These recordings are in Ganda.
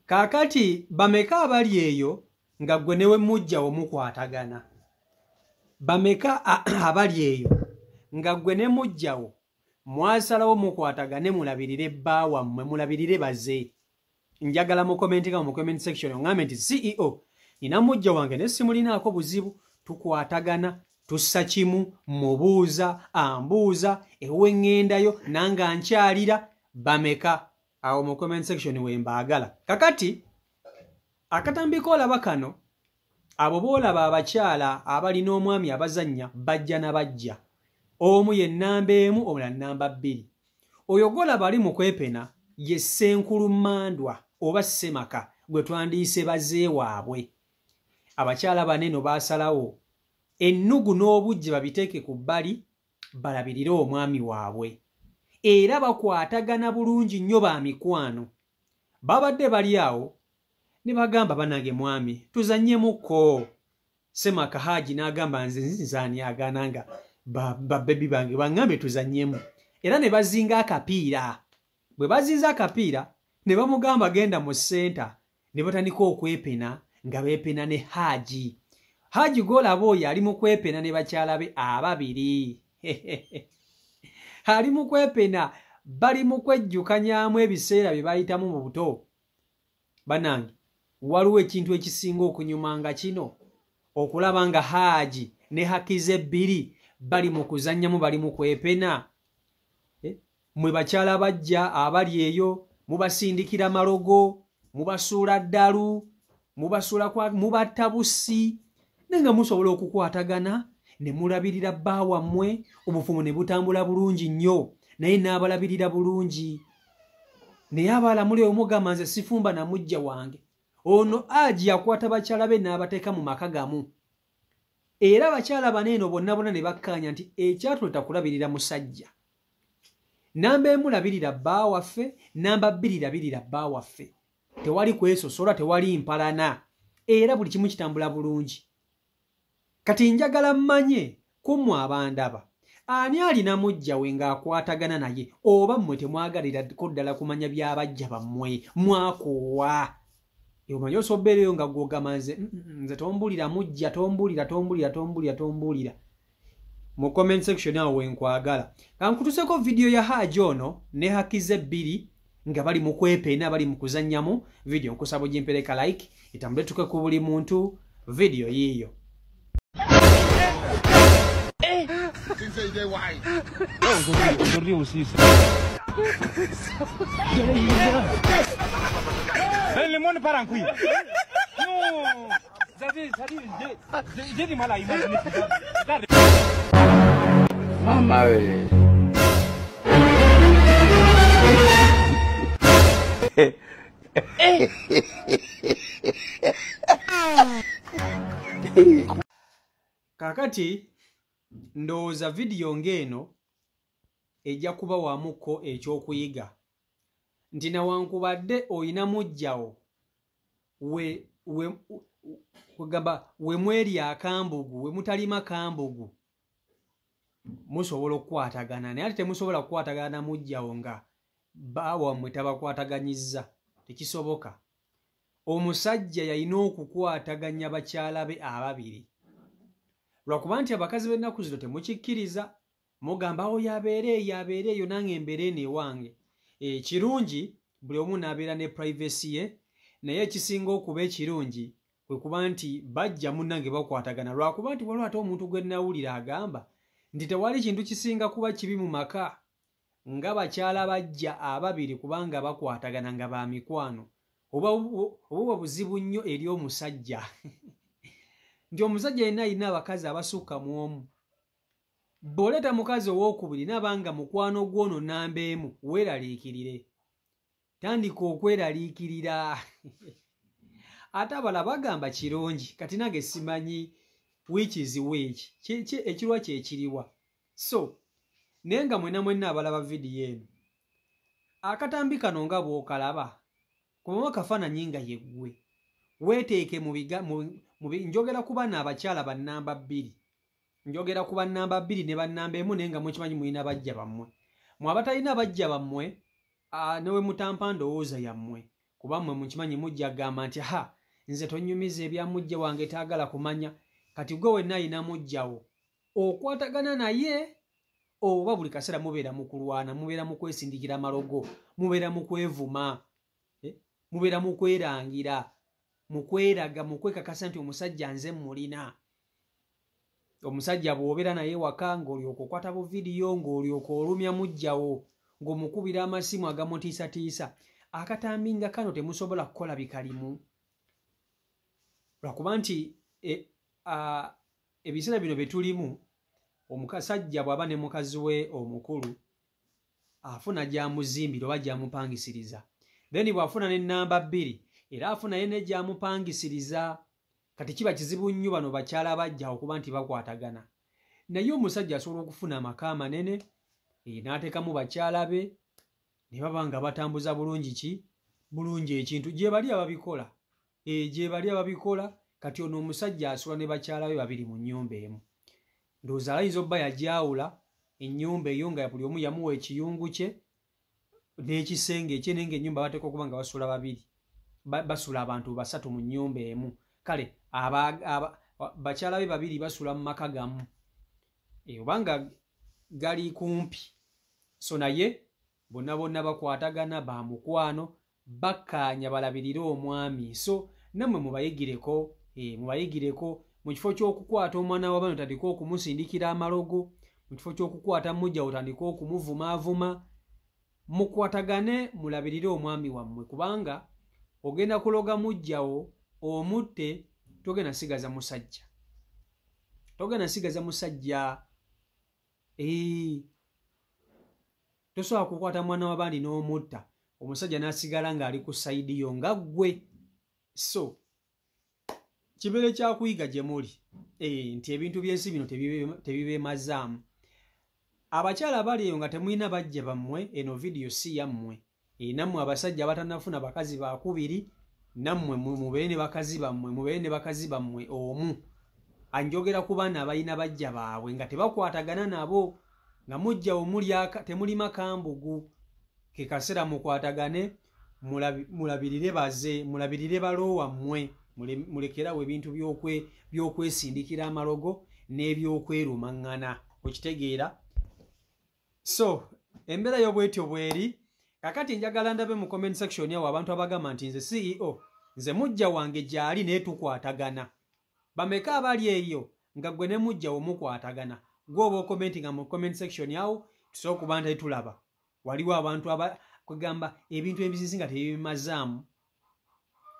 Kaakati bameka abali eyo nga ggwe ne we mujjawo mukwatagana? Bameka abali eyo nga ggwe ne mujjawo mwasalawo mukwatagane mulabirire bba wammwe, mulabirire baze? Njagala mukomentinga mu comment section oŋŋambe nti CEO nina mujja wange ne simulinaako buzibu, tukwatagana, tussa kimu, mubuuza, ambuuza, ewe ŋŋendayo nange ankyalira. Bameka awo mu comment section we mbaagala. Kakati akatambi koolaba kano, abo boolaba abakyala abalina omwami abazannya bajja na bajja, omu ye nnamba 1, omulala nnamba 2. Oyo gw'olaba ali mu kwepena ye Ssenkulu Mmandwa oba Ssemaka gwe twandiyise baze waabwe. Abakyala bano baasalawo ennugu n'obujje babiteeke ku bbali balabirire omwami waabwe, era bakwatagana bulungi nnyo ba mikwano. Babadde bali awo ne bagamba, bannange mwami tuzannyemukko. Ssemaka Haji n'agamba, nze nzaani agaana nga babebi bange baŋŋambe tuzannyemu. Era ne bazinga akapiira. Bwe bazinze akapiira ne bamugamba genda mu ssenta, ne batandika okwepena nga beepena ne Haji. Haji gw'olaba oyo ali mu kwepena ne bakyala be ababiri. Ali mu kwepena, bali mu kwejjukanyaamu ebiseera bye bayitamu mu buto. Bannange, waliwo ekintu ekisinga okunyuma nga kino, okulaba nga Haji ne Hakize bbiri bali mu kuzannyamu, bali mu kwepena. Mwe bakyala bajja abali eyo mubasindikira malogo, mubasuula ddalu, mubasuula mubatta busi, naye nga musobola okukwatagana ne mulabirira bba wammwe, obufumu ne butambula bulungi nnyo, naye n'abalabirira bulungi. Naye abalala muli oyo mugamba nze sifumba na mujja wange. Ono Haji yakwata bakyala be n'abateeka mu maka gamu, era abakyala bano eno bonna bonna ne bakkaanya nti ekyatuleeta kulabirira musajja. Namba 1 labirira bba waffe, namba 2 labirira bba waffe. Tewali kwesosola, tewali mpalana, era buli kimu kitambula bulungi. Kati njagala mmanye ku mmwe abandaba, ani alina mujja we ng'akwatagana naye, oba mmwe temwagalirako ddala kumanya by'abajja bammwe, mwakoowa? Omanyi osobeereyo nga gw'ogamba nze nze tombulira mujja, tombulira, tombulira, tombulira, tombulira. Mu comment section awo we nkwagala. Kankutuseko vidiyo ya Haji ono ne Hakize bbiri nga bali mu kwepena, bali mu kuzannyamu. Vidiyo nkusaba ogimpereka like, etambule tuke ku buli muntu. Vidiyo yiiyo. Le monde part en couille. Non, j'ai du mal à imaginer. Maman. Kakati ndowooza vidiyo ng'eno ejja kuba wamuko ekyokuyiga nti nawankubadde oyina mujjawo we mweri akambugu, we mutalima kambugu, musobola okukwatagana, naye ate temusobola kukwatagana na mujjawo nga bba wammwe tabakwataganyizza. Tekisoboka. Omusajja yalina okukwataganya bakyala be ababiri, lwakuba nti abakazi b'ennaku zino temukikkiriza, mugamba awo yabeere eyo, yabeere eyo, nange embeera eno ewange. Ekirungi buli omu n'abeera ne privacy ye, naye ekisinga okuba ekirungi kwe kuba nti bajja munnange bakwatagana, lwakuba nti waliwo ate omuntu gwe nnawulira agamba nti tewali kintu kisinga kuba kibi mu maka nga bakyala bajja ababiri kubanga bakwatagana nga ba mikwano, oba oba buzibu nnyo eri omusajja. Nti omusajja yenna alina abakazi abasukka mu omu, bw'oleeta mukazi owookubiri n'abanga mukwano gw'ono namba 1, weeraliikirire, tandika okweraliikirira. Ate abalala bagamba kirungi, kati nange simanyi which is which, ekirwa kyekiriwa. So naye nga mwenna mwenna abalaba vidiyo eno, akatambi kano nga bw'okalaba kubamu akafaananyi nga yeggwe, weeteeke mu njogera ku bano abakyala ba nnamba 2, njogera ku bannamba 2 ne bannamba 1, naye nga mukimanyi mulina bajja bammwe. Mwe abatalina bajja bammwe, ne we mutampa ndowooza yammwe, Kuba mmwe mukimanyi mujja gamba nti ha nze tonyumiza ebya mujja wange taagala kumanya. Kati gwe wenna ayina mujjawo okwatagana naye oba buli kaseera mubeera mu kulwana, mubeera mu kwesindikira amalogo, mubeera mu kwevuma, mubeera mu kwerangira, mu kweraga, mu kwekakasa nti omusajja nze mmulina. Omusajja bw'obeera naye waka ng'olyoka okwata bu vidiyo, ng'olyoka olumya mujjawo, ng'omukubira amasimu agamutiisatiisa. Akatambi nga kano temusobola kukola bikalimu. Lwakuba nti ebiseera bino bye tulimu, omusajja bw'aba ne mukazi we omukulu afuna gy'amuzimbira oba gy'amupangisiriza. Then bw'afuna n'ennamba 2 era afuna ye ne gy'amupangisiriza. Kati kiba kizibu nnyo bano bakyala bajja okuba nti bakwatagana. Naye omusajja asobola okufuna amaka amanene n'ateekamu bakyala be ne baba nga batambuza bulungi ki bulungi ekintu. Gye bali ababikola, gye bali ababikola. Kati ono omusajja asula ne bakyala be babiri mu nnyumba emu. Ndowooza ayinza obba yagyawula ennyumba eyo nga buli omu yamuwa ekiyungu kye n'ekisenge ekye, naye ng'ennyumba bateeka okuba nga basula babiri, basula abantu basatu mu nnyumba emu. Kale bakyala be babiri basula mu maka gamu obanga gali kumpi. So naye bonna bonna bakwatagana, ba mukwano, bakkaanya balabirire omwami. So nammwe mubayigireko, mubayigireko. Mu kifo ky'okukwata omwana wa bano otandike okumusindikira amalogo, mu kifo ky'okukwata mujja otandike okumuvumaavuma, mukwatagane mulabirire omwami wammwe. Kubanga ogenda kuloga mujjawo omutte, togenda sigaza musajja, togenda sigaza musajja. Tosobola kukwata mwana w'abandi n'omutta omusajja n'asigala ng'ali ku sayidi yo nga ggwe. So kibeere kyakuyiga gye muli nti ebintu by'ensi bino tebibemazaamu. Abakyala abali eyo nga temulina bajja bammwe, eno vidiyo si yammwe. Nammwe abasajja abatannafuna bakazi bakubiri, nammwe mubeere ne bakazi bammwe, mubeere ne bakazi bammwe omu. Anjogera ku baana abalina bajja baabwe nga tebakwatagana nabo, nga mujjawo mulyaka temulima kambugu. Ke kaseera mukwatagane, mulabirire baze, mulabirire baloowa mmwe, mulekerawo ebintu by'okwesindikira amalogo n'ebyokwerumaŋŋana. Okitegeera? So embeera y'obwetyo bweri. Kakati njagala ndabe mu comment section yawo abantu abagamba nti nze CEO, nze mujja wange gy'ali naye tukwatagana. Bameka abali eyo nga gwe ne mujja wo mukwatagana? Gwe oba okommentinga mu comment section yawo tusobola okuba nti tulaba. Waliwo abantu kwegamba ebintu ebizizi nga tebibimazaamu.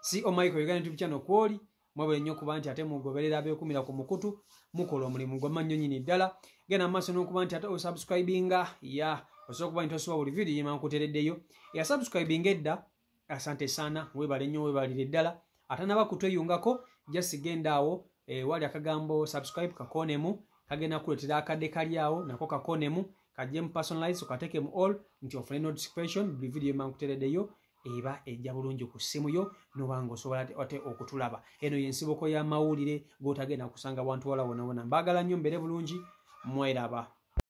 CEO Michael Uganda YouTube channel kwoli mwebale nnyo kuba nti ate mugoberera abeekumira ku mukutu, mukola omulimu gw'amannyo nnyini ddala. Genda mu maaso n'okuba nti ate osubscribinga, ya osobola okuba nti osobola buli vidiyo gye nkuteereddeyo. Ya subscribinga edda, asante sana, weebale nnyo, weebalire ddala. Atanaba kutweyungako just genda awo wali akagambo subscribe kakoonemu, kagenda kukuleetera akadde kali awo nako kakoonemu, kajje mu personalize okateeke mu all nti ofune notification buli vidiyo gye nkuteereddeyo eba ejja bulungi ku ssimu yo n'oba ng'osobola ate okutulaba. Eno y'ensibuko y'amawulire g'otagenda kusanga wantu wala wonna wonna. Mbaagala nnyo, mbeere bulungi, mweraba.